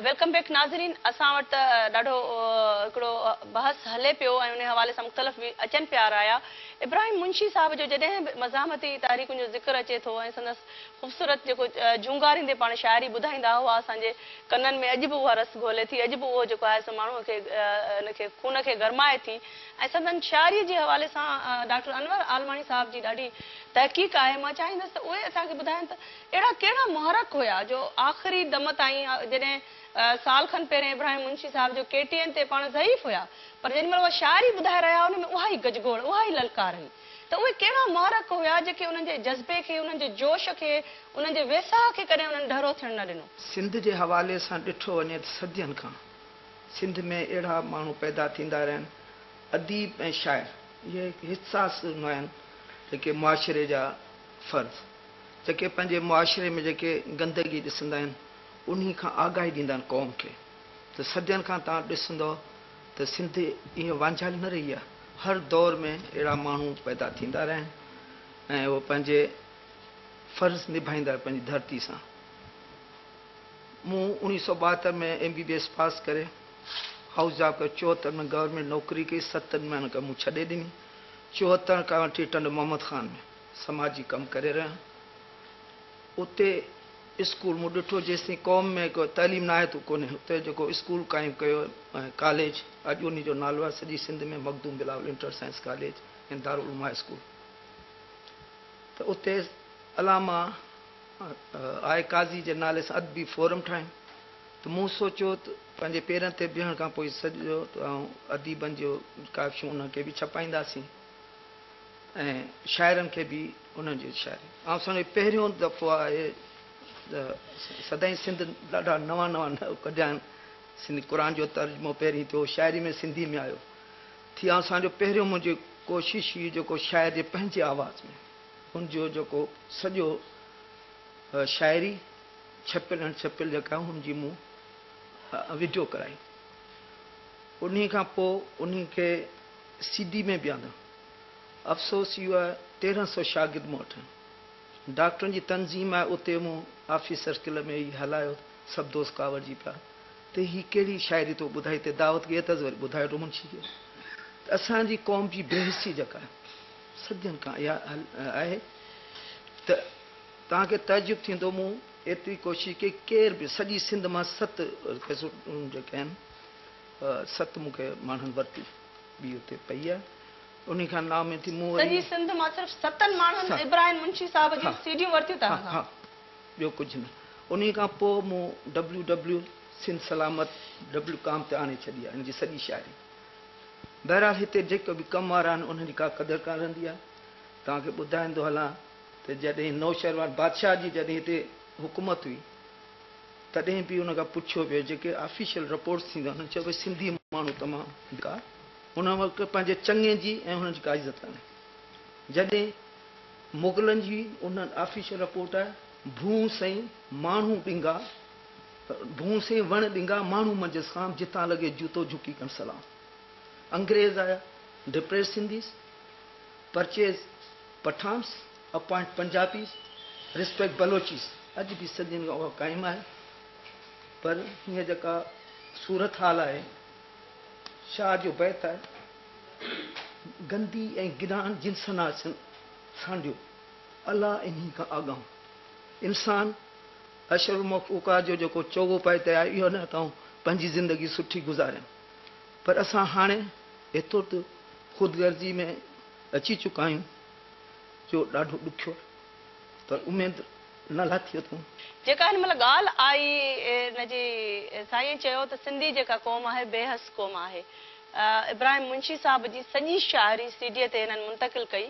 Welcome back ناظرين اسان وٽ ته ڏاڍو هڪڙو بحث هلي پيو ۽ انهي حوالي سان مختلف به اچن پيا رايا ابراهيم منشي صاحب جو جڏهن به مزاحمتي تحريڪن جو ذڪر اچي ٿو ۽ سندس خوبصورت جيڪو جهونگاريندي پاڻ شاعري ٻڌائيندا هئا اسان جي ڪنن ۾ اڄ به اها رس گهولي ٿي اڄ به اهو جيڪو آهي سو ماڻهو کي ان کي خون کي گرمائي ٿي ۽ سندن شاعري جي حوالي سان ڊاڪٽر انور عالماڻي صاحب جي ڏاڍي تحقيق آهي مان چاهيندس ته اهي اسان کي ٻڌائن ته اهڙا ڪهڙا محرڪ هيا جو آخري دم تائين جڏهن سال کن پهرين ابراهيم منشي صاحب جو ڪي ٽي اين تي پاڻ ضعيف هيا پر جيڏي مهل اها شاعري ٻڌائي رهيا هئا ان ۾ اها ئي گجگوڙ اها ئي للڪار هئي ته اهي ڪهڙا محرڪ هيا جيڪي انهن جي جذبي کي انهن جي جوش کي انهن جي ويساهه کي ڪڏهن انهن ڍرو ٿيڻ نه ڏنو. سنڌ جي حوالي سان ڏٺو وڃي ته صدين کان سنڌ ۾ اهڙا ماڻهو پيدا ٿيندا رهيا آهن، اديب ۽ شاعر اهي هڪ حساس هوندا آهن جيڪي معاشري جا فرد جيڪي پنهنجي معاشري ۾ جيڪي گندگي ڏسندا آهن انهي کان آگاهي ڏيندا آهن قوم کي ته صدين کان توهان ڏسندؤ ته سنڌ ائين وانجهيل نه رهي آهي هر دور ۾ اهڙا ماڻهو پيدا ٿيندا رهيا آهن ۽ اهي پنهنجي فرض نڀائيندا رهيا پنهنجي ڌرتي سان. مون 1972 ۾ M B B S pass ڪري هائوس جاب ڪيو 74 ۾ گورنمينٽ نوڪري ڪئي ستن مهينن کان مون ڇڏي ڏني 74 کان وٺي ٽنڊو محمد خان ۾ سماجي ڪم ڪري رهيو آهيان اتي اسڪول مون ڏٺو جيستائين قوم ۾ ڪو تعليم ناهي ته ڪونهي اتي جيڪو اسڪول قائم ڪيو ۽ ڪاليج اڄ انهي جو نالو آهي سڄي Sindh ۾ Makhdoom Bilawal inter science college ۽ Darul Uloom high school ته اتي علامه آء قاضي جي نالي سان ادبي فورم ٺاهيم ته مون سوچيو ته پنهنجي پيرن تي بيهڻ کان پوء سڄو ته آئون اديبن جو ڪافيون انهن کي به ڇپائينداسين ۽ شاعرن کي به انهن جي شاعري آئون سمجهان ٿو پهريون دفعو آهي ته سدائين سنڌ ڏاڍا نوان نوان ڪڍيا آهن سنڌي قرآن جو ترجمو پهرين ٿيو شاعري ۾ سنڌي ۾ آيو ٿي آئون سمجهان ٿو پهريون منهنجي ڪوشش هئي جيڪو شاعر جي پنهنجي آواز ۾ ان جو جيڪو سڄو شاعري ڇپيل اڻ ڇپيل جيڪا آهي ان جي مون وڊيو ڪرائي انهي کان پوء انهي کي سي ڊي ۾ به آندم. افسوس اهو آهي 13 سو شاگرد مون وٽ آهن. ڊاڪٽرن جي تنظيم آهي اتي مون آفيس سرڪل ۾ هي هلايو سڀ دوست ڪاوڙجي پيا ته هي ڪهڙي شاعري ٿو ٻڌائي هتي دعوت ڪئي اٿس وري ٻڌايو ٿو منشي کي ته اسان جي قوم جي بي حسي جيڪا آهي صدين کان اها آهي ته توهان کي تعجب ٿيندو مون ايتري ڪوشش ڪئي ڪير به سڄي سنڌ مان ست ڪيسٽون جيڪي آهن ست مون کي ماڻهن ورتي ٻي اتي پئي آهي انهي کان نااميد ٿي مون وري. سڄي سنڌ مان صرف ستن ماڻهن ابراهيم منشي صاحب جون سيڊيون ورتيون توهان کان. ها ٻيو ڪجهه نه. انهي کان پوء مون W W Sindh Salamat W com تي آڻي ڇڏي آهي هن جي سڄي شاعري. بهرحال هتي جيڪي به ڪم وارا آهن انهن جي ڪا قدر ڪانه رهندي آهي. توهان کي ٻڌائيندو هلان ته جڏهن نوشيروان بادشاهه جي جڏهن هتي حڪومت هئي تڏهن به ان کان پڇيو ويو جيڪي آفيشل رپورٽس ٿينديون آهن انهن چيو ڀئي سنڌي ماڻهو تمام بيڪار هن وقت پنهنجي چڱي جي ۽ هنن جي ڪا عزت ڪانهي جڏهن مغلن جي انهن آفيشل رپورٽ آهي ڀونء سئين ماڻهو ڏنگا ڀونء سئين وڻ ڏنگا ماڻهو منجهس خام جتان لڳي جوتو جهڪي ڪن سلام انگريز آيا depress Sindhis purchase Pathans appoint Punjabis, respect Balochis اڄ به صدين کان اها قائم آهي پر هينئر جيڪا صورتحال آهي شاهه جو بيت آهي گندي ۽ گناهن جنسن آسن سانڍيو الله انهي کان آگاهون انسان اشرف المخلوقات جو جيڪو چوغو پائي تيار اهو نه ته آئون پنهنجي زندگي سٺي گذاريان پر اسان هاڻي ايترو ته خود غرضي ۾ اچي چڪا آهيون جو ڏاڍو ڏکيو آهي پر اميد نه لاٿي اٿئون. جيڪا هن مهل ڳالهه آئي ان جي سائين چيو ته سنڌي جيڪا قوم آهي بي حس قوم آهي. ابراهيم منشي صاحب جي سڄي شاعري سي ڊي تي هنن منتقل ڪئي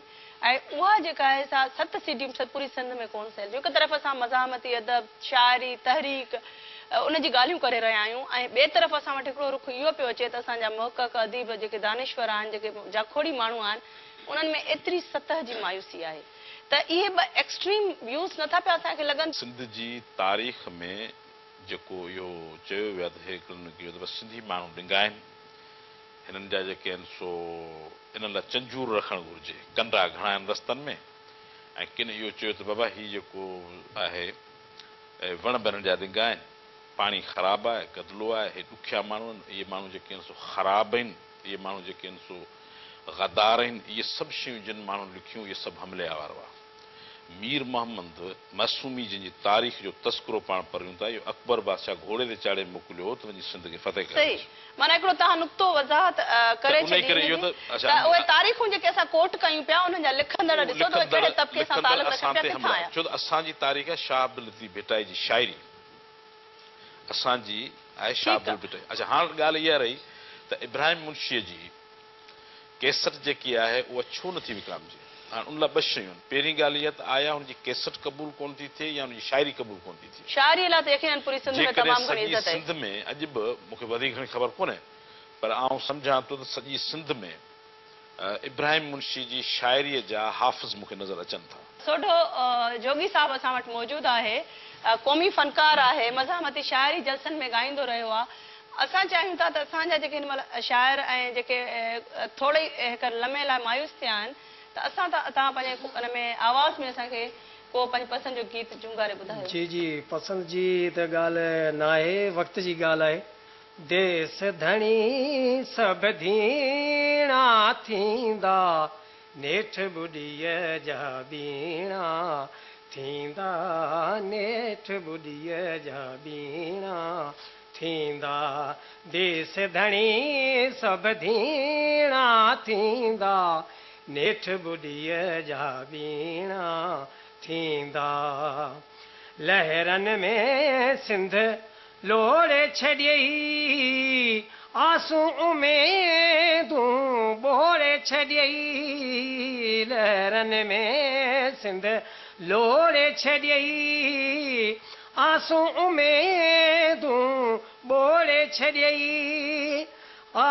۽ اها جيڪا آهي سا ست سي ڊيون پوري سنڌ ۾ ڪونه سيل ٿيون. هڪ طرف اسان مزاحمتي ادب، شاعري، تحريڪ ان جي ڳالهيون ڪري رهيا آهيون ۽ ٻئي طرف اسان وٽ هڪڙو رخ اهو پيو اچي ته اسان جا محقق، اديب جيڪي دانشور آهن، جيڪي جاکوڙي ماڻهو آهن انهن ۾ ايتري سطح جي مايوسي آهي ته اهي ٻه ايڪسٽريم ويوز نه ٿا پيا اسان کي لڳن. سنڌ جي تاريخ ۾ جيڪو اهو چيو ويو آهي ته هي هڪڙن اهو ته بس سنڌي ماڻهو ڏنگا آهن، هنن جا جيڪي آهن سو انهن لاء چنجور رکڻ گهرجي، ڪنڊا گهڻا آهن رستن ۾ ۽ ڪن اهو چيو ته بابا هي جيڪو آهي وڻ به هنن جا ڏنگا آهن. پاڻي خراب آهي، گدلو آهي، هي ڏکيا ماڻهو آهن، اهي ماڻهو جيڪي آهن سو خراب آهن، اهي ماڻهو جيڪي آهن سو غدار آهن، اهي سڀ شيون جن ماڻهن لکيون اهي سڀ حملي آور هئا. مير محمد معصومي جنهن جي تاريخ جو تذڪرو پاڻ پڙهيون ٿا، اهو اڪبر بادشاهه گهوڙي تي چاڙهي موڪليو هو ته وڃي سنڌ کي فتح ڪري صحيح اچ. معنيٰ هڪڙو توهان نقطو وضاحت ته ڪري انهي ڇڏي ڪري ان اهو جي ته اڇا ته اهي تاريخون جيڪي اسان ڪوٽ ڪيون پيا انهن جا لکندڙ اهو ڏسو ته اهي لکندڙ ڪهڙي طبقي سان لکندڙ تعلق رکن اسان پيا تي ڪٿان حملا آيا. ڇو ته اسان جي تاريخ آهي شاهه عبداللطيف ڀٽائي جي شاعري اسان جي آهي شاهه ٺيڪ آ. عبداللطيف ڀٽائي اڇا هاڻ ڳالهه اها رهي ته ابراهيم منشيء جي ڪيسٽ جيڪي آهي اها ڇو نٿي وڪامجي؟ هاڻ ان لاء ٻه شيون آهن. پهرين ڳالهه اها ته آيا هن جي ڪيسٽ قبول ڪونه ٿي ٿئي يا هن جي شاعري قبول ڪونه ٿي ٿئي. شاعريء لاء ته يقيناً پوري سنڌ ۾ جيڪڏهن تمام گهڻي سڄي عزت آهي. سنڌ ۾ اڄ به مون کي وڌيڪ گهڻي خبر ڪونهي پر آئون سمجهان ٿو ته سڄي سنڌ ۾ ابراهيم منشي جي شاعريء جا حافظ مون کي نظر اچن ٿا. سوڍو جوڳي صاحب اسان وٽ موجود آهي. قومي فنڪار آهي. مزاحمتي شاعري جلسن ۾ ڳائيندو رهيو آهي. اسان چاهيون ٿا ته اسان جا جيڪي هن مهل شاعر ۽ جيڪي ٿوري هڪ لمحي لاء مايوس ٿيا آهن ته اسان ته توهان پنهنجي ان ۾ آواز ۾ اسان کي ڪو پنهنجي پسند جو گيت جهونگاري ٻڌايو. جي جي پسند جي ته ڳالهه ناهي وقت جي ڳالهه آهي. ديس ڌڻي سڀ ڌيڻا ٿيندا نيٺ ٻڏيء جا ٻيڻا ٿيندا نيٺ ٻڏيء جا ٻيڻا ٿيندا ديس ڌڻي سڀ ڌيڻا ٿيندا نيٺ ٻڏيء جا ٻيڻا ٿيندا لهرن ۾ سنڌ لوڙهي ڇڏيئي آسون اميدون ٻوڙي ڇڏيئي لهرن ۾ سنڌ لوڙهي ڇڏيئي آسون اميدون ٻوڙي ڇڏيئي آ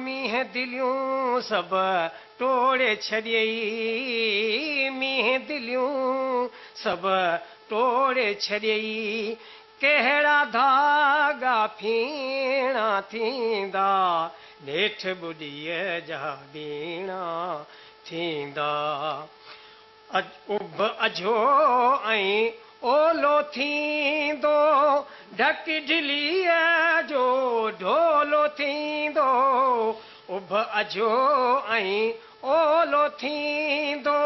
مينهن دليون سڀ ٽوڙي ڇڏيئي مينهن دليون سڀ ٽوڙي ڇڏيئي ڪهڙا ڌاڳا ڦيڻا ٿيندا نيٺ ٻڏيء جا ٻيڻا ٿيندا اڀ اجهو ۽ اولو ٿيندو ڍڪ ڍليء جو ڍولو ٿيندو اڀ اجهو ۽ اولو ٿيندو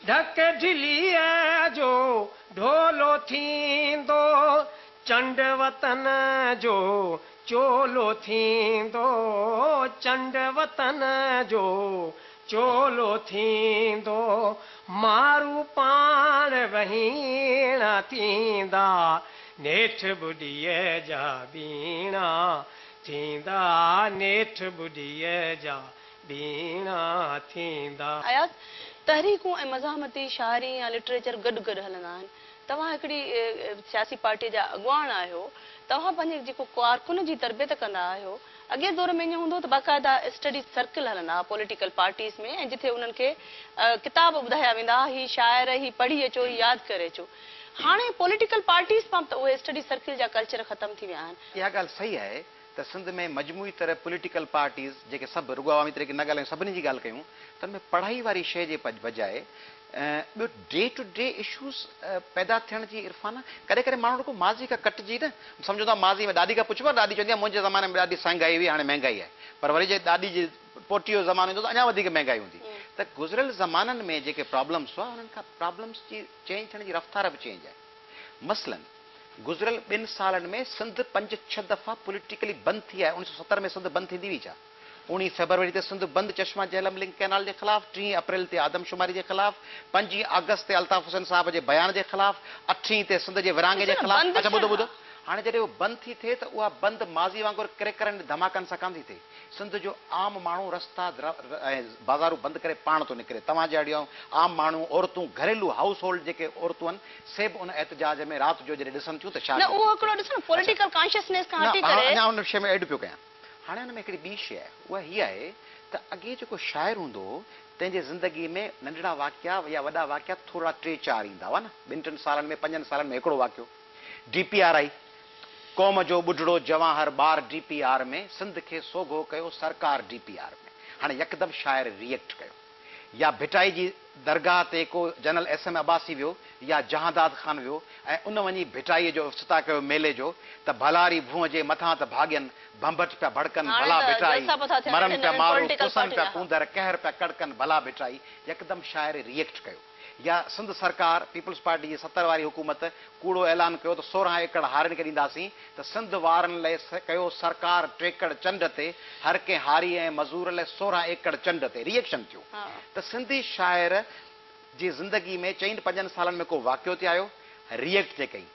ڍڪ ڍليء جو ڍولو ٿيندو چنڊ وطن جو چولو ٿيندو چنڊ وطن جو چولو ٿيندو مارو پاڻ وهيڻا ٿيندا نيٺ ٻڏيء جا ٻيڻا ٿيندا نيٺ ٻڏيء جا ٻيڻا ٿيندا. اياز، تحريڪون ۽ مزاحمتي شاعري يا لٽريچر گڏ گڏ هلندا آهن. توهان هڪڙي سياسي پارٽيء جا اڳواڻ آهيو. توهان پنهنجي جيڪو ڪارڪن جي تربيت ڪندا آهيو، اڳئين دور ۾ ائين هوندو هو ته باقاعده اسٽڊي سرڪل هلندا هئا پوليٽيڪل پارٽيز ۾ ۽ جتي انهن کي ڪتاب ٻڌايا ويندا هئا هي شاعر هي پڙهي اچو هي ياد ڪري اچو. هاڻي پوليٽيڪل پارٽيز مان به ته اهي اسٽڊي سرڪل جا ڪلچر ختم ٿي ويا آهن. اها ڳالهه صحيح آهي ته سنڌ ۾ مجموعي طرح پوليٽيڪل پارٽيز جيڪي سڀ رڳو عوامي تحريڪ نه ڳالهايون سڀني جي ڳالهه ڪيون ته ان ۾ پڙهائي واري شيء جي بجاء ٻيو ڊي ٽو ڊي اشوز پيدا ٿيڻ جي عرفان ڪڏهن ڪڏهن ماڻهو رڳو ماضي کان ڪٽجي نه سمجهندو آهي ماضي ۾ ڏاڏي کان پڇبو آهي ڏاڏي چوندي آهي منهنجي زماني ۾ ڏاڏي سهنگائي هئي هاڻي مهنگائي آهي پر وري جي ڏاڏي جي پوٽي جو زمانو ايندو ته اڃا وڌيڪ مهنگائي هوندي ته گذريل زمانن ۾ جيڪي پرابلمس هئا انهن کان پرابلمس جي چينج ٿيڻ جي رفتار به چينج آهي مثلاً گذريل ٻن سالن ۾ سنڌ پنج ڇهه دفعا پوليٽيڪلي بند ٿي آهي 1970 ۾ سنڌ بند ٿيندي هئي ڇا؟ اوڻيهين فيبروري تي سنڌ بند چشما جهلم لنڪ ڪئنال جي خلاف، ٽيهين اپريل تي آدمشماري جي خلاف، پنجين آگسٽ تي الطاف حسين صاحب جي بيان جي خلاف، اٺين تي سنڌ جي ورهاڱي جي ڏسو نه خلاف، بند اڇا ٻڌو ٿيڻ ٻڌو هاڻي جڏهن اهو بند ٿي ٿئي ته اها بند ماضي وانگر ڪريڪرن ۽ ڌماڪن سان ڪانه ٿي ٿئي. سنڌ جو عام ماڻهو رستا ۽ بازارون بند ڪري پاڻ ٿو نڪري. توهان جهڙيون عام ماڻهو، عورتون، گهريلو هائوس هولڊ جيڪي عورتون آهن سي به ان احتجاج ۾ رات جو جڏهن ڏسن ٿيون ته نه شامل اهو ٿين هڪڙو ٿيون. ڏسو نه اڇا پوليٽيڪل ڪانشسنيس کان نه هٽي هاڻ ڪري. اڃا ان شيء ۾ ايڊ پيو ڪيان. هاڻي ان ۾ هڪڙي ٻي شيء آهي، اها هيء آهي ته اڳي جيڪو شاعر هوندو هو، تنهن جي زندگيء ۾ ننڍڙا واقعا يا وڏا واقعا ٿورڙا ٽي چار ايندا هئا نه، ٻن ٽن سالن ۾ پنجن سالن ۾ هڪڙو واقعو. ڊي پي آر آئي، قوم جو ٻڍڙو جواهر ٻار ڊي پي آر ۾، سنڌ کي سوگهو ڪيو سرڪار ڊي پي آر ۾. هاڻي يڪدم شاعر ري ايڪٽ ڪيو. يا ڀٽائي جي درگاهه تي ڪو جنرل ايس ايم عباسي ويو يا جهانداد خان ويو ۽ ان وڃي ڀٽائيء جو افتتاح ڪيو ميلي جو ته ڀلاري ڀونء جي مٿان ته ڀاڳين ڀنڀٽ پيا ڀڙڪن هاڻي ڀلا ته ڀٽائي، جلسا به ٿا ٿين مرن اهڙين پيا نوين مارو، پوليٽيڪل ڪسن پارٽين پيا جا ها. ڪونڌر، قهر پيا ڪڙڪن ڀلا ڀٽائي، يڪدم شاعر ريئيڪٽ ڪيو. يا سنڌ سرڪار، پيپلز پارٽي جي 70 واري حڪومت ڪوڙو اعلان ڪيو ته 16 ايڪڙ هارين کي ڏينداسين ته سنڌ وارن لئه ڪيو سرڪار ٽيڪڙ چنڊ تي، هر ڪنهن هاري ۽ مزور لئه 16 ايڪڙ چنڊ تي ريئيڪشن ٿيو ته سنڌي شاعر جي زندگي ۾ چئن پنجن سالن ۾ ڪو واقعو ٿي آيو ريئيڪٽ ٿي ڪئي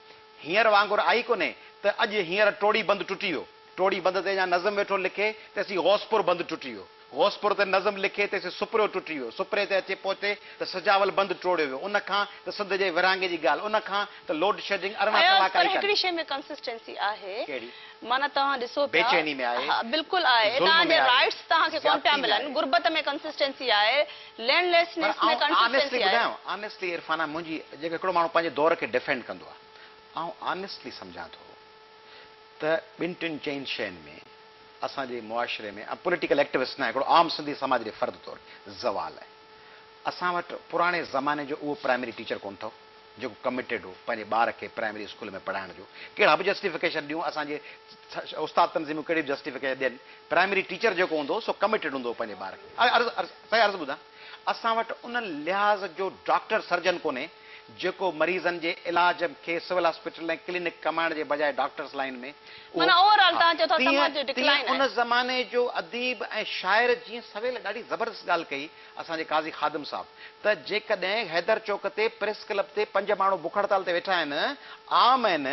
هينئر وانگر آئي ڪونهي ته اڄ هينئر ٽوڙي بند ٽٽي ويو ٽوڙي بند تي اڃا نظم ويٺو لکي تيسين غوثپور بند ٽٽي ويو غوثپور تي نظم لکي تيسين سپريو ٽٽي ويو سپري تي اچي پهتي ته سجاول بند ٽوڙيو ويو ان کان ته سنڌ جي ورهاڱي جي ڳالهه ان کان ته لوڊ شيڊنگ 18 اياز ڪلاڪ پر آئي ڪانهي. هڪڙي شيء ۾ ڪنسسٽنسي آهي ڪهڙي؟ معنيٰ توهان ڏسو پيا بيچيني ۾ آهي، ها بلڪل آهي ظلم توهان ۾ جي آهي، رائٽس توهان کي ڪونه پيا زيادتي ۾ ملن آهي. غربت ۾ ڪنسسٽنسي آهي لينڊ پر ليسنيس ۾ آئون آنيسٽلي ڪنسسٽنسي آهي. ٻڌايان آنيسٽلي عرفانه منهنجي جيڪو هڪڙو ماڻهو پنهنجي دور کي ڊفينڊ ڪندو آهي آئون آنيسٽلي سمجهان ٿو ته ٻن ٽن چئن شين ۾ اسان جي معاشري ۾ آئون پوليٽيڪل ايڪٽوسٽ ناهيان هڪڙو عام سنڌي سماج جي فرد طور زوال آهي اسان وٽ پراڻي زماني جو اهو پرائمري ٽيچر ڪونه اٿو جيڪو ڪميٽيڊ هو پنهنجي ٻار کي پرائمري اسڪول ۾ پڙهائڻ جو ڪهڙا به جسٽيفڪيشن ڏيون اسان جي استاد تنظيمون ڪهڙي به جسٽيفڪيشن ڏين پرائمري ٽيچر جيڪو هوندو هو سو ڪميٽيڊ هوندو هو پنهنجي ٻار کي عرض عرض سائين عرض ٻڌان اسان وٽ ان لحاظ جو ڊاڪٽر سرجن ڪونهي جيڪو مريضن جي علاج کي سول هاسپيٽل ۽ ڪلينڪ ڪمائڻ جي بجاء ڊاڪٽرس لائين ۾ اهو معنيٰ اوور آل ها توهان چئو ٿا تيئن سماج جو تيئن ڊڪلائن ان آهي. زماني جو اديب ۽ شاعر جيئن سويل ڏاڍي زبردست ڳالهه ڪئي اسان جي قاضي خادم صاحب ته جيڪڏهن حيدر چوڪ تي پريس ڪلب تي پنج ماڻهو بک هڙتال تي ويٺا آهن عام آهن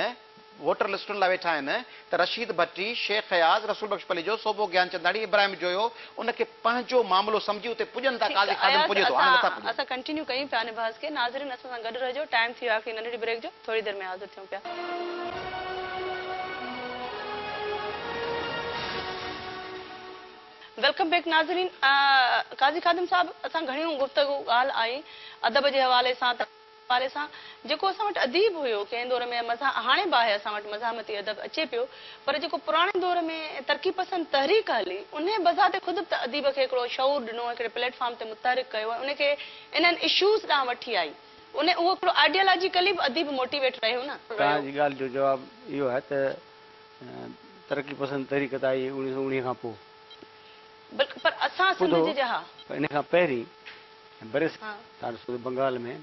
ووٽر لسٽن لاء ويٺا آهن ته رشيد ڀٽي، شيخ اياز، رسول بخش پليجو، سوڀو گيانچنداڻي، ابراهيم جويو ان کي پنهنجو معاملو سمجهي اتي پڄن ٿا ٺيڪ قاضي آ خادم اياز پڄي ٿو هاڻي نٿا اسان پڄن. اسان ڪنٽينيو ڪيون پيا ان بحث کي ناظرين اسان سان گڏ رهجو ٽائيم ٿي ويو آ هڪڙي ننڍڙي بريڪ جو ٿوري دير ۾ حاضر ٿيون پيا. Welcome back ناظرين قاضي خادم صاحب اسان گهڻيون گفتگو ڳالهه آئي ادب جي حوالي سان حوالي سان جيڪو اسان وٽ اديب هيو ڪنهن دور ۾ مزا هاڻي به آهي اسان وٽ مزاحمتي ادب اچي پيو پر جيڪو پراڻي دور ۾ ترقي پسند تحريڪ هلي انهي بذات خود به ته اديب کي هڪڙو شعور ڏنو هڪڙي پليٽ فارم تي متحرڪ ڪيو ۽ ان کي انهن اشوز ڏانهن وٺي آئي انهي اهو هڪڙو آئيڊيالاجيڪلي به اديب موٽيويٽ رهيو نه. توهان جي ڳالهه جو جواب اهو آهي ته ترقي پسند تحريڪ ته آئي 1919 کان پوء. بلڪل پر اسان سنڌ ٻڌو جي جها. پر ان کان پهرين برصغير توهان ڏسو ته بنگال ۾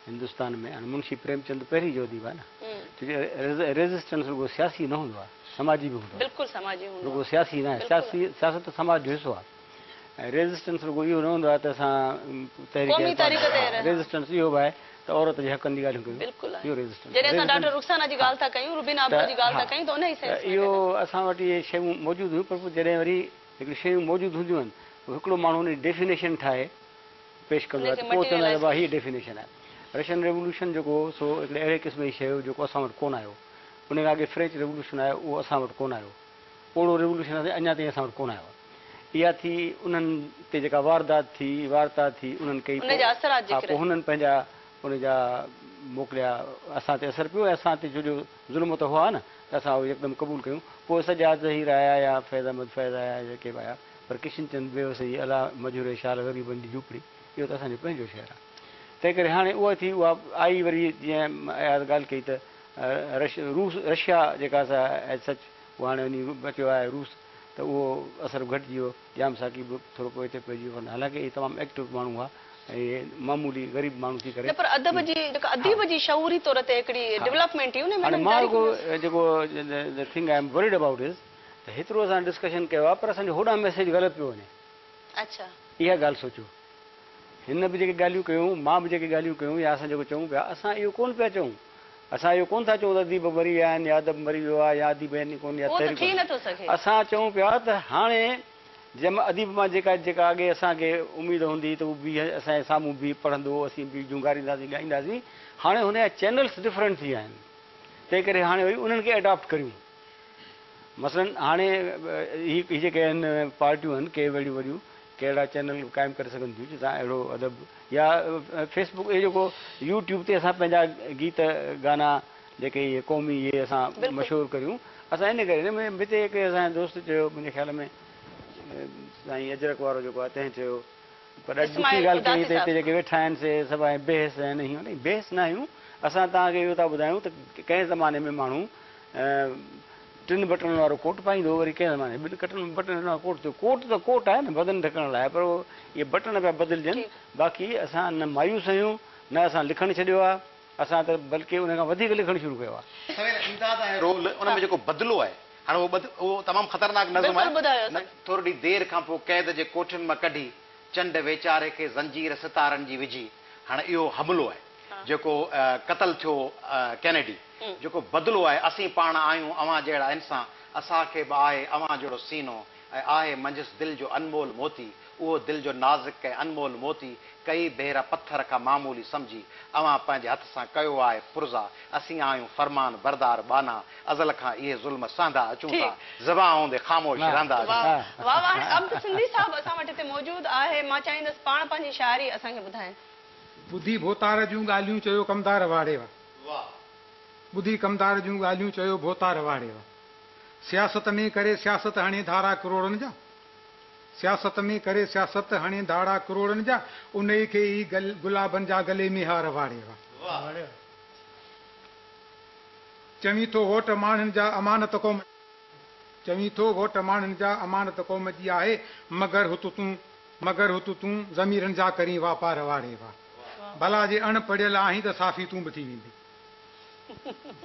هندستان ۾ هاڻي منشي پريم چند پهرين جو اديب آهي نه ڇو جو ريزسٽنس رڳو سياسي نه هوندو آهي سماجي به هوندو آهي بلڪل سماجي هوندو رڳو سياسي نه آهي سياسي سياست ته سماج جو حصو آهي ۽ ريزسٽنس رڳو اهو نه هوندو آهي ته اسان تحريڪ قومي تحريڪ تي ريزسٽنس اهو به آهي ته عورت جي حقن جي ڳالهيون ڪيون بلڪل اهو ريزسٽنس جڏهن اسان ڊاڪٽر رخسانه جي ڳالهه ٿا ڪيون روبينا ابڙو جي ڳالهه ٿا ڪيون ته ان ئي سينس ۾ اهو اسان وٽ اهي شيون موجود هيون پر پوء جڏهن وري هڪڙيون شيون موجود هونديون آهن پوء هڪڙو ماڻهو ان جي ڊيفينيشن ٺاهي پيش ڪندو آهي ته پوء چوندا آهن ته ڀاء هيء ڊيفينيشن آهي. رشين ريولوشن جيڪو هو سو هڪڙي اهڙي قسم جي شيء هو جيڪو اسان وٽ ڪونه آيو. ان کان اڳي فرينچ ريولوشن آيو اهو اسان وٽ ڪونه آيو. اوڙو ريولوشن اڃا تائين اسان وٽ ڪونه آيو آهي. اها ٿي انهن تي جيڪا واردات ٿي، وارتا ٿي انهن ڪئي ان جا اثرات ها جيڪي پوء هنن پنهنجا ان جا موڪليا اسان تي اثر پيو ۽ اسان تي ڇو جو ظلم ته هئا نه ته اسان اهو يڪدم قبول ڪيون. پوء سجاد ظهير آيا يا فيض احمد فيض آيا جيڪي به آيا. پر ڪشن چند بيوس جي الا مجهوري شال غريبن جي جهوپڙي اهو ته اسان جو پنهنجو شعر آهي. تنهن ڪري هاڻي اها ٿي اها آئي وري جيئن اياز ڳالهه ڪئي ته رش روس رشيا جيڪا سا ايز سچ اها هاڻي وڃي بچيو آهي روس ته اهو اثر گهٽجي ويو ڄام ساقي به ٿورو پوئتي پئجي ويو حالانڪه اهي تمام ايڪٽو ماڻهو هئا ۽ اهي معمولي غريب ماڻهو ٿي ڪري نه پر ادب جي جيڪا اديب جي شعوري طور تي هڪڙي ڊولپمينٽ هئي ان ۾ هاڻي انهن مان تحريڪن رڳو جو جيڪو the thing I am worried about is ته هيترو اسان ڊسڪشن ڪيو آهي پر اسان جو هوڏانهن ميسيج غلط پيو وڃي. اڇا. اها ڳالهه سوچيو. هن به جيڪي ڳالهيون ڪيون، مان به جيڪي ڳالهيون ڪيون يا اسان جيڪو چئون پيا، اسان اهو ڪونه پيا چئون. اسان اهو ڪونه ٿا چئون ته اديب مري ويا آهن يا ادب مري ويو آهي يا اديب آهن ئي ڪونه يا اهو ته تحريڪ ٿي نٿو سگهي. اسان چئون پيا ته هاڻي جنهن اديب مان جيڪا جيڪا اڳي اسان کي اميد هوندي هئي ته هو بيهه اسان جي سامهون بيهي پڙهندو، اسين بيهي جهونگارينداسين، ڳائينداسين، هاڻي هن جا چينلس ڊفرنٽ ٿي ويا آهن. تنهن ڪري هاڻي وري انهن کي اڊاپٽ ڪريون. مثلاً هاڻي هي جيڪي آهن پارٽيون آهن ڪي وڏيون وڏيون ڪهڙا چينل قائم ڪري سگهن ٿيون جتان اهڙو ادب يا فيس بڪ اهي جيڪو يوٽيوب تي اسان پنهنجا گيت گانا جيڪي اهي قومي اهي اسان مشهور ڪريون اسان ان ڪري نه هتي هڪ اسان جي دوست چيو منهنجي خيال ۾ سائين اجرڪ وارو جيڪو آهي تنهن چيو پر ڏاڍي ڏکي ڳالهه ڪئي ته هتي جيڪي ويٺا آهن سي سڀ ۽ بيحس آهن هيئن نه بيحس نه آهيون اسان توهان کي اهو ٿا ٻڌايون ته ڪنهن زماني ۾ ماڻهو ٽن بٽڻن وارو ڪوٽ پائيندو هو وري ڪنهن زماني ۾ ٻن بٽڻن وارو ڪوٽ ٿيو ڪوٽ ته ڪوٽ آهي نه بدن ڍڪڻ لاء پر اهي بٽڻ پيا بدلجن باقي اسان نه مايوس آهيون نه اسان لکڻ ڇڏيو آهي اسان ته بلڪه ان کان وڌيڪ لکڻ شروع ڪيو آهي. سوير امداد ۽ رول ان ۾ جيڪو بدلو آهي هاڻي اهو ٻڌ اهو تمام خطرناڪ نظم آهي. بلڪل ٻڌايو اسان کي. ٿورڙي دير کان پوء قيد جي ڪوٺين مان ڪڍي چنڊ ويچاري کي زنجير ستارن جي وجهي هاڻي اهو حملو آهي جيڪو قتل ٿيو ڪينيڊي جيڪو بدلو آهي اسين پاڻ آهيون اوهان جهڙا انسان اسان کي به آهي اوهان جهڙو سينو ۽ آهي منجهس دل جو انمول موتي، اهو دل جو نازڪ ۽ انمول موتي، ڪئي ڀيرا پٿر کان معمولي سمجهي، اوهان پنهنجي هٿ سان ڪيو آهي پرزا، اسين آهيون فرمان بردار ٻانها، ازل کان اهي ظلم سهندا اچون ٿا، زبان هوندي خاموش رهندا اچون ٿا. واه واه هاڻي عبد سنڌي صاحب اسان وٽ هتي موجود آهي مان چاهيندس پاڻ پنهنجي شاعري اسان کي ٻڌائين. ٻڌي ڀوتار جون ڳالهيون چيو ڪمدار واڙي وا. ٻڌي ڪمدار جون ڳالهيون چيو ڀوتار واڙي وا. سياست ۾ ڪري سياست هڻي ڌارا ڪروڙن جا سياست ۾ ڪري سياست هڻي ڌاڙا ڪروڙن جا انهي کي ئي گلابن جا گلي ۾ هار واڙي وا. چوين ٿو ووٽ ماڻهن جا امانت قوم چوين ٿو ووٽ ماڻهن جا امانت قوم جي آهي مگر هت تون مگر هت تون ضميرن جا ڪرين واپار واڙي وا. ڀلا جي اڻ پڙهيل آهين ته صافي تون به ٿي ويندين.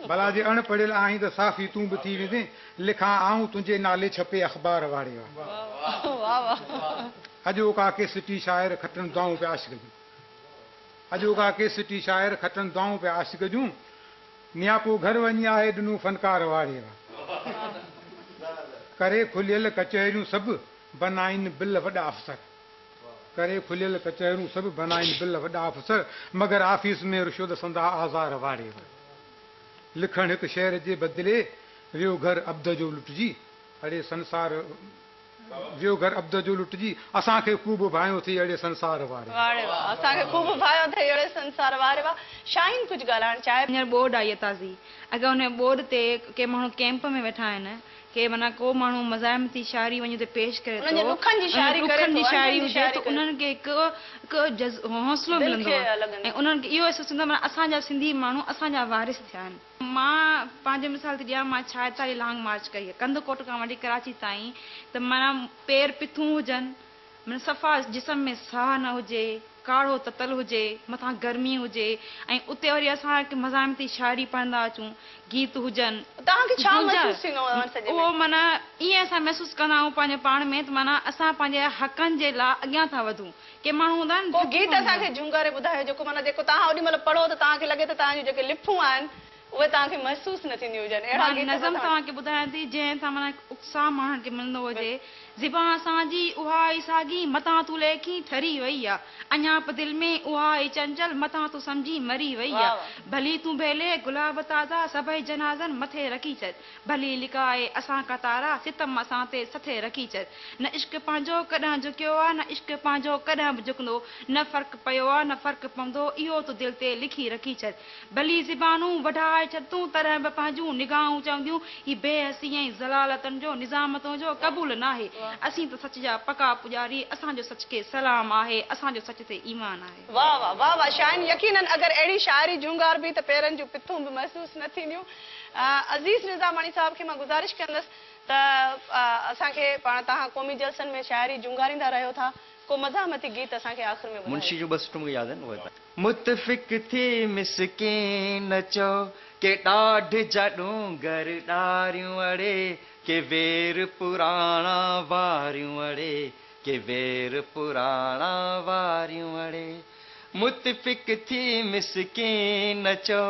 ڀلا جي اڻ پڙهيل آهين ته صحافي تون به ٿي ويندين، لکان آئون تنهنجي نالي ڇپي اخبار واڙي وا. اڄوڪا ڪي سٽي شاعر کٽن دعائون پيا عاشق جون. اڄوڪا ڪي سٽي شاعر کٽن دعائون پيا عاشق جون. نياپو گهر وڃي آهي ڏنو فنڪار واڙي وا. ڪري کليل ڪچهريون سڀ بنائين بل وڏا افسر. ڪري کليل ڪچهرون سڀ بنائين بل وڏا افسر مگر آفيس ۾ رشوت سندا آزار واڙي وا. لکڻ هڪ شعر جي بدلي ويو گهر عبد جو لٽجي اڙي سنسار ويو گهر عبد جو لٽجي اسان کي خوب ڀانيو ٿئي اڙي سنسار واڙي وا. واڙي وا اسان کي خوب ڀانيو ٿئي اڙي سنسار واڙي وا شاهين ڪجهه ڳالهائڻ چاهي. هينئر ٻوڏ آئي آهي تازي اگر ان ٻوڏ تي ڪي ماڻهو ڪئمپ ۾ ويٺا آهن ڪي معنيٰ ڪو ماڻهو مزاحمتي شاعري وڃي اتي پيش ڪري انهن جي ٿو، ڏکن جي شاعري ڪري ڏکن ٿو، جي شاعري اهنجن جي هجي شاعري ته ڪري انهن کي هڪ هڪ جذ حوصلو دل ملندو کي آهي لڳندو. ۽ انهن کي اهو احساس ٿيندو آهي معنيٰ اسان جا سنڌي ماڻهو اسان جا وارث ٿيا آهن. مان پنهنجو مثال ٿي ڏيان مان ڇائيتاليهه لانگ مارچ ڪئي آهي ڪنڌڪوٽ کان وٺي ڪراچي تائين ته معنيٰ پير پٿون هجن معنيٰ صفا جسم ۾ ساهه نه هجي، ڪاڙهو تتل هجي، مٿان گرمي هجي ۽ اتي وري اسان هڪ مزاحمتي شاعري پڙهندا اچون، گيت هجن. توهان کي ڇا محسوس ٿيندو هو ان سڄي ۾؟ اهو معنيٰ ائين اسان محسوس ڪندا آهيون پنهنجي پاڻ ۾ ته معنيٰ اسان پنهنجي حقن جي لاء اڳيان ٿا وڌون. ڪي ماڻهو هوندا آهن ڪو ٿڪي گيت پوندا اسان کي آهن. جهونگاري ٻڌايو جيڪو معنيٰ جيڪو توهان اوڏي مهل پڙهو ته توهان کي لڳي ته توهان جون جيڪي لڦون آهن اهي توهان کي محسوس نه ٿينديون هجن. اهڙا مان گيت نظم اسان وٽ. توهان کي ٻڌايان ٿي جنهن سان معنيٰ هڪ اتساهه ماڻهن کي ملندو هجي. زبان اسان جي اها ئي ساڳي، متان تون ليکين ٺري وئي آ. اڃا به دل ۾ اها ئي چنچل، متان تون سمجهين مري وئي آ. ڀلي تون ڀيلي گلاب تازا، سڀئي جنازن مٿي رکي ڇڏ. ڀلي لڪائي اسان کان تارا، ستم اسان تي سٿي رکي ڇڏ. نه عشق پنهنجو ڪڏهن جهڪيو آ، نه عشق پنهنجو ڪڏهن به جهڪندو. نه فرق پيو آ، نه فرق پوندو، اهو تون دل تي لکي رکي ڇڏ. ڀلي زبانون وڍائي ڇڏ تون، تڏهن به پنهنجون نگاهون چونديون، هي بي حسي ۽ ذلالتن جو نظام تنهنجو قبول ناهي. اسين ته سچ جا پڪا پڄاري، اسان جو سچ کي سلام آهي، اسان جو سچ تي ايمان آهي. واه واه واه واه شاهين يقينن اگر اهڙي شاعري جهونگاربي ته پيرن جون پٿون به محسوس نه ٿينديون. عزيز نظاماڻي صاحب کي مان گذارش ڪندس ته اسان کي پاڻ توهان قومي جلسن ۾ شاعري جهونگاريندا رهيو ٿا ڪو مزاحمتي گيت اسان کي آخر ۾ ٻڌايو. منشي جون ٻه سٽون مون کي ياد آهن اهي. متفق ٿي مسڪين چئو ڪي ڏاڍ جا ڏونگر ڏاريون اڙي ڪي وير پراڻا واريون اڙي ڪي وير پراڻا واريون اڙي متفق ٿي مسڪين چئو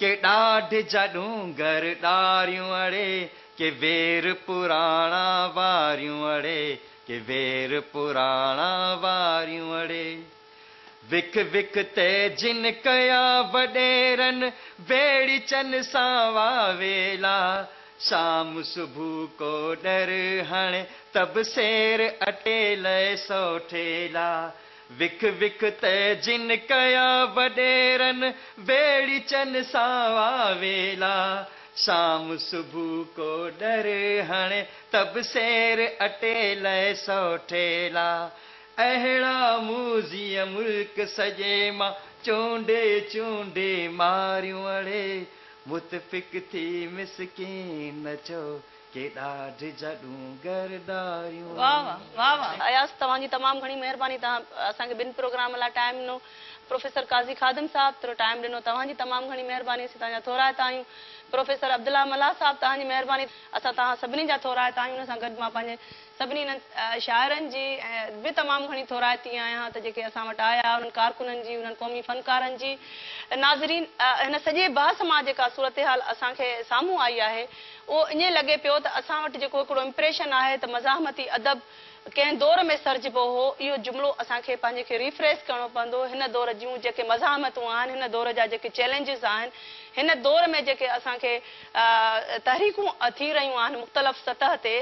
ڪي ڏاڍ جا ڏونگر ڏاريون اڙي ڪي وير پراڻا واريون اڙي ڪي وير پراڻا واريون اڙي. وک وک تي جن ڪيا وڏيرن ويڙهيچن سان واويلا شام صبح ڪو ڏر هڻي ته به سير اٽي لئه سو ٺيلا وک وک تي جن ڪيا وڏيرن ويڙهيچن سان واويلا شام صبح ڪو ڏر هڻي ته به سير اٽي لئه سو ٺيلا. अहिड़ा मूज़ीअ मुल्क सॼे मां चूंडे चूंडे मारियूं अड़े। मुतफ़िक थी मिसकीन चओ, के ॾाढ जा ॾूंगर ॾारियूं। वाह वाह वाह वाह। अयाज़, तव्हांजी तमामु घणी महिरबानी, तव्हां असांखे ॿिनि प्रोग्राम लाइ टाइम ॾिनो। प्रोफेसर काज़ी ख़ादिम साहिबु थोरो टाइम ॾिनो, तव्हांजी तमामु घणी महिरबानी, असीं तव्हांजा थोराइता आहियूं। प्रोफेसर अब्दुल्ला मलाह साहिबु, तव्हांजी महिरबानी, असां तव्हां सभिनी जा थोराइता आहियूं। उन सां गॾु मां पंहिंजे सभिनी इन्हनि शाइरनि जी बि तमामु घणी थोराइती आहियां त जेके असां वटि आया, उन्हनि कारकुननि जी, उन्हनि क़ौमी फ़नकारनि जी। नाज़रीन, हिन सॼे बहस मां जेका सूरत हाल असांखे साम्हूं आई आहे, उहो ईअं लॻे पियो त असां वटि जेको हिकिड़ो इम्प्रेशन आहे त मज़ाहमती अदब कंहिं दौर में सरजिबो हो, इहो जुमिलो असांखे पंहिंजे खे रिफ्रेश करिणो पवंदो। हिन दौर जूं जेके मज़ाहमतूं आहिनि, हिन दौर जा जेके चैलेंजिस आहिनि, हिन दौर में जेके असांखे तहरीकूं थी रहियूं आहिनि मुख़्तलिफ़ सतह ते,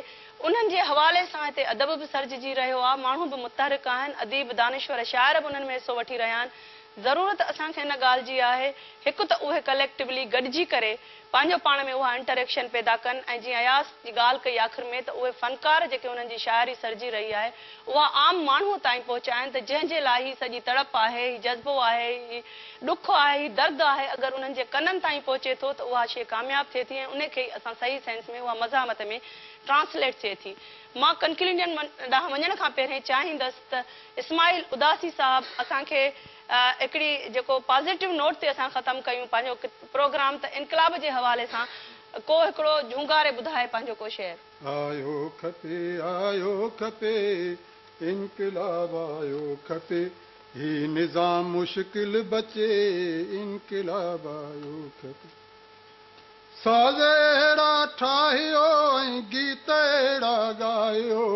उन्हनि जे हवाले सां हिते अदब बि सरजिजी रहियो आहे, माण्हू बि मुतहरिक आहिनि, अदीब, दानिश्वर, शाइर बि उन्हनि में हिसो वठी रहिया आहिनि। ज़रूरत असांखे हिन ॻाल्हि जी आहे, हिकु त उहे कलेक्टिवली गॾिजी करे पंहिंजो पाण में उहा इंटरेक्शन पैदा कनि, ऐं जीअं अयाज़ जी ॻाल्हि कई आख़िर में त उहे फ़नकार जेके उन्हनि जी शाइरी सरजी रही आहे उहा आम माण्हूअ ताईं पहुचाइनि, त जंहिंजे लाइ हीअ सॼी तड़प आहे, हीउ जज़्बो आहे, हीउ ॾुख आहे, हीउ दर्द आहे, अगरि उन्हनि जे कननि ताईं पहुचे थो त उहा शइ कामयाबु थिए थी ऐं उनखे ई असां सही सेंस में उहा मज़ाहमत में ट्रांसलेट थिए थी। मां कंक्लूजन ॾांहुं वञण खां पहिरें चाहींदसि त इस्माइल उदासी साहिबु असांखे हिकिड़ी जेको पॉज़िटिव नोट ते असां ख़तमु कयूं पंहिंजो प्रोग्राम, त इनकलाब जे हवाले सां को हिकिड़ो झूंगारे ॿुधाए पंहिंजो को शेर। आयो खपे, आयो खपे, इनकलाब आयो खपे, ही निज़ाम मुश्किल बचे, इनकलाब आयो खपे। साज़ अहिड़ा ठाहियो ऐं गीत अहिड़ा ॻायो,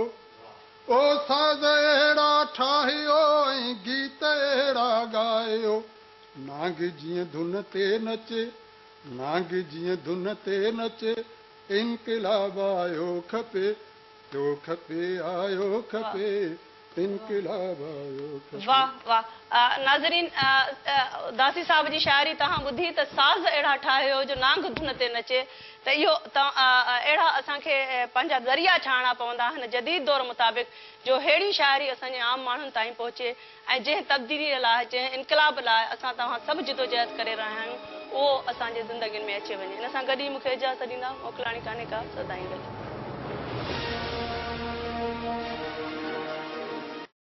ओ साज़ अहिड़ा ठाहियो ऐं गीत अहिड़ा ॻायो, नांग जीअं धुन ते नचे, नांग जीअं धुन ते नचे, इनकलाब आयो खपे, जो खपे आयो खपे, इनकलाब आयो खपे। वाह वाह। नाज़रीन, दासी साहिब जी शाइरी तव्हां ॿुधी त साज़ अहिड़ा ठाहियो जो नांग धुन ते नचे, त इहो अहिड़ा असांखे पंहिंजा ज़रिया ठाहिणा पवंदा आहिनि जदीद दौर मुताबिक़, जो अहिड़ी शाइरी असांजे आम माण्हुनि ताईं पहुचे ऐं जंहिं तब्दीलीअ लाइ, जंहिं इनकलाब लाइ असां तव्हां सभु जिदोजहद करे रहिया आहियूं, उहो असांजे ज़िंदगियुनि में अची वञे। हिन सां गॾु ई मूंखे इजाज़त ॾींदा, मोकिलाणी कान्हे का, सदाईं गॾु।